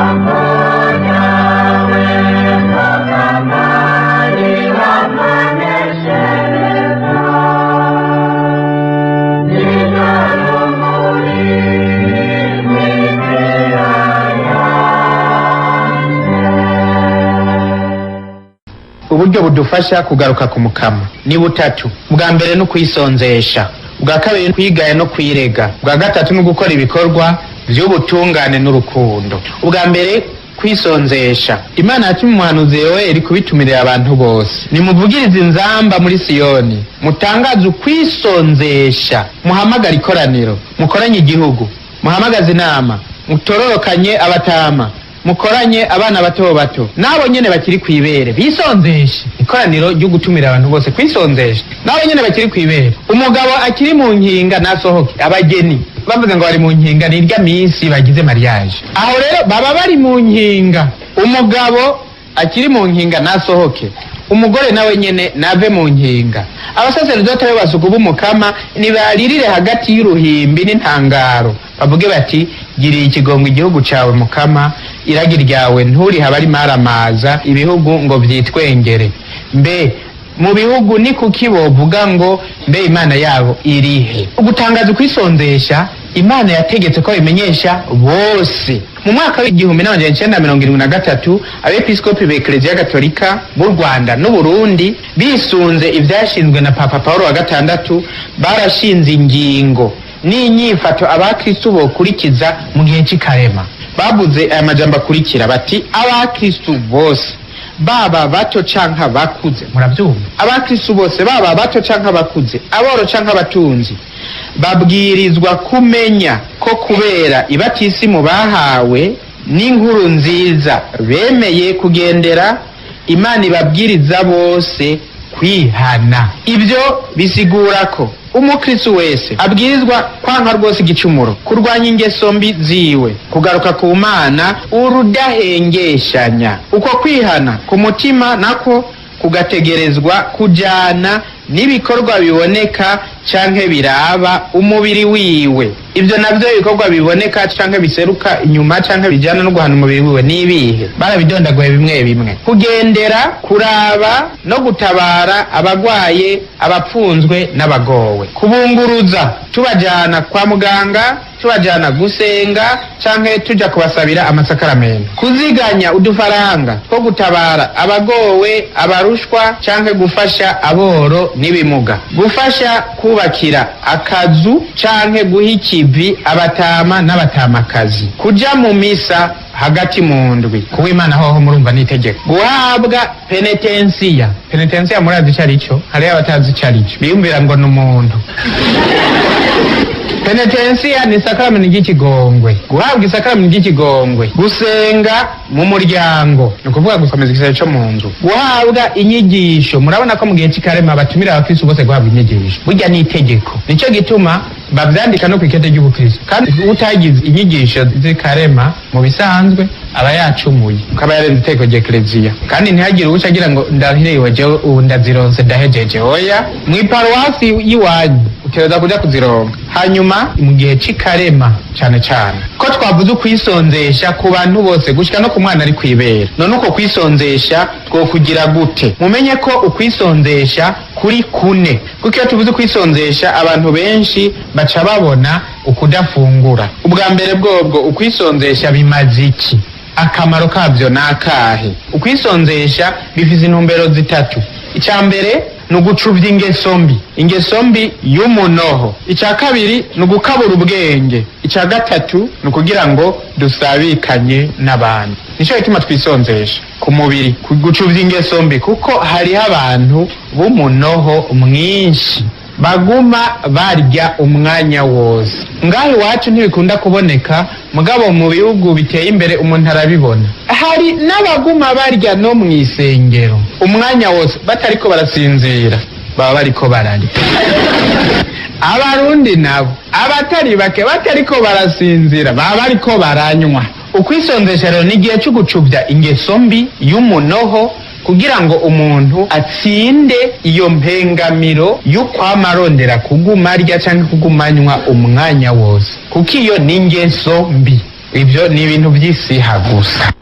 Ijambo ryawe Mukama rirampaneshereza, niryo rumuri rw'inzira yanjye. Uburyo budufasha kugaruka ku Mukama ni butatu: bwa mbere ni ukwisonzesha, ubwa kabiri ni kwigaya no kwirega, ubwa gatatu ni gukora ibikorwa vy'ubutungane n'urukundo. Ubwa mbere, kwisonzesha. Imana yatumye umuhanuzi Yoweri kubitumirira abantu bose: "Nimuvugirize inzamba muri Siyoni, mutangaze ukwisonzesha, muhamagare ikoraniro, mukoranye igihugu, muhamagaze inama, mutororokanye abatama, mukoranye abana bato bato n'abo nyene bakiri kwibere, bisonzeshe." Ikoraniro ryo gutumira abantu bose kwisonzesha, n'abo nyene bakiri kwibere. Umugabo akiri mu nkinga nasohoke. Abageni bavuze ngo bari mu nkinga, ni irya minsi bagize mariage, aho rero baba bari mu nkinga. Umugabo akiri mu nkinga nasohoke, umugore nawe nyene nave mu nkinga. Abasaseredoti be basuku b'Umukama nibaririre hagati y'uruhimbi n'intangaro, bavuge bati: "Giriye ikigongo igihugu cawe Mukama, iragi ryawe nturihe abari maramaza ibihugu ngo vyitwengere. Mbe mu bihugu ni kuki bovuga ngo: 'Mbe Imana yabo irihe?'" Ugutangaza ukwisonzesha, Imana yategetse ko bimenyesha bose. Mu mwaka w'1973, abepiskopi b'Ekereziya Gatolika b'u Rwanda n'Uburundi, bisunze ivyashinzwe na Papa Paul wa gatandatu, barashinze ingingo n'inyifato abakristu bokurikiza mu gihe c'ikarema. Bavuze aya majambo akurikira, bati: "Abakristu bose, baba bato canke abakuze," muravyumva, abakristu bose, baba bato canke abakuze, aboro canke abatunzi, "babwirizwa kumenya ko kubera ibatisimu bahawe n'inkuru nziza bemeye kugendera, Imana ibabwiriza bose kwihana. Ibyo bisigura ko umukristu wese abwirizwa kwanka rwose igicumuro, kurwanya ingeso mbi ziwe, kugaruka ku Mana urudahengeshanya. Uko kwihana ku mutima nako kugategerezwa kujana n'ibikorwa biboneka canke biraba umubiri wiwe. Ibyo navyo ibikorwa biboneka canke biseruka inyuma canke bijana no guhana umubiri wiwe ni ibihe? Barabidondaguye bimwe bimwe: kugendera, kuraba no gutabara abagwaye, abapfunzwe n'abagowe, kubunguruza tubajana kwa muganga, tubajana gusenga canke tuja kubasabira amasakaramento, kuziganya udufaranga two gutabara abagowe, abarushwa canke gufasha aboro n'ibimuga, gufasha kubakira akazu canke guha ikivi abatama n'abatamakazi, kuja mu misa hagati mu ndwi." Kuba Imana hoho murumva n'itegeko guhabwa penetensiya. Penetensiya murazi ico arico? Hariho abatazi ico arico, biyumvira ngo ni umuntu. Penetensiya ni isakaramento ry'ikigongwe, guhabwa isakaramento ry'ikigongwe, gusenga mu muryango, ni ukuvuga gukomeza igisebe co mu nzu, guhabwa inyigisho. Murabona ko mu gihe c'ikarema batumira abakristu bose guhabwa inyigisho. Burya ni itegeko, nico gituma bavyandika no kw'ikete ry'ubukristu. Kandi utagize inyigisho z'ikarema mu bisanzwe aba yacumuye, ukaba yarenze itegeko ry'Ekereziya. Kandi ntihagire uwuca agira ngo ndahiriwe jewe, ubu ndazironse, ndahejeje. Oya, mw'iparuwasi y'iwanyu utegereza kuja kuzironka. Hanyuma mu gihe c'ikarema cane cane ko twavuze ukwisonzesha ku bantu bose gushika no ku mwana ari kwibera, none uko kwisonzesha twokugira gute? Mumenye ko ukwisonzesha kuri kune, kuko iyo tuvuze ukwisonzesha abantu benshi baca babona ukudafungura. Ubwa mbere bwobwo, ukwisonzesha bimaze iki? Akamaro kabyo ni akahe? Ukwisonzesha bifise intumbero zitatu. Icya mbere ni ugucuvya ingeso mbi, ingeso mbi y'umunoho. Icya kabiri ni ugukabura ubwenge. Icya gatatu ni ukugira ngo dusabikanye n'abandi. Nico gituma twisonzesha ku mubiri, gucuvya ingeso mbi, kuko hariho abantu b'umunoho mwinshi baguma barya umwanya wose. Ngaho iwacu ntibikunda kuboneka, mugabo mu bihugu biteye imbere umuntu arabibona. Hari n'abaguma barya no mu isengero umwanya wose, batariko barasinzira baba bariko bararya. Abarundi nabo abatari bake batariko barasinzira baba bariko baranywa. Ukwisonzesha rero ni igihe cyo gucubya ingeso mbi y'umunoho, kugira ngo umuntu atsinde iyo mpengamiro y'ukwama arondera kuguma arya canke kuguma anywa umwanya wose, kuko iyo ni ingeso mbi. Ibyo ni ibintu by'isiha gusa.